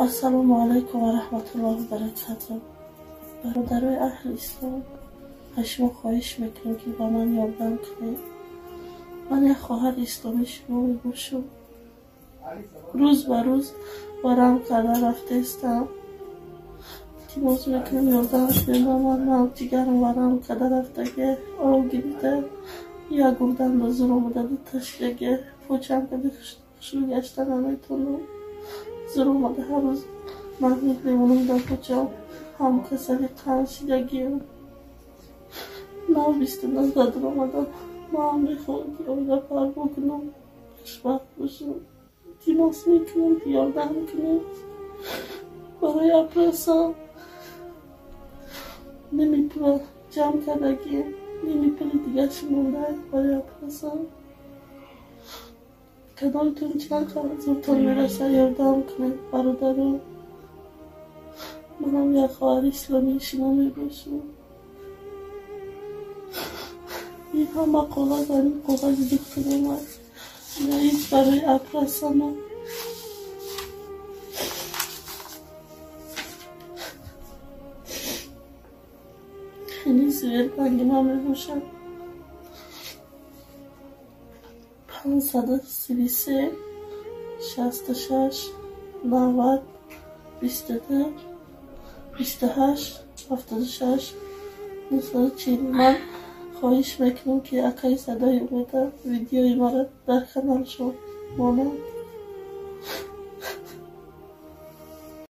Ассалому алайкум ва раҳматуллоҳи ва баракатуҳ. Бародарои аҳли ислом, аз шумо хоҳиш мекунем, ки ба ман ёрдам кунед. Ман як хоҳари исломии шумо мебошам. Рӯз ба рӯз варам карда рафтаистам. Илтимос мекунем, ёрдам кунед ба ман. Ман ҷигарам варам карда рафтаге, об гирифта, як гурдам ба зур омада, дута шидаге, почам кади хушрӯ гашта наметавонам. Зур омада, ҳар рӯз магнит мемонам дар почам. Ҳам касали қанд шидагиам. Нав 29 ба дур омадам. Ман мехоҳам, ки оила барпо кунам, хушбахт бошам. Илтимос мекунам, ки ёрдам кунед барои апрасам. Ними пула ҷамъ кардагием, ними пули дигарш монда барои апрасам. Кадомтон чанд зуртон мерасад, ёрдам кунед, бародаро. Манам як хоҳари исломии шумо мебошам. Ин ҳама коғаз, ин коғази духтурам аст. Ҳеҷ барои апрасама. Ини свербанги ман мебошад. 533 66 90 22 28 76 940. Ман хоҳиш мекунам, ки акаи Садои Умеда видеои маро дар каналшон монад.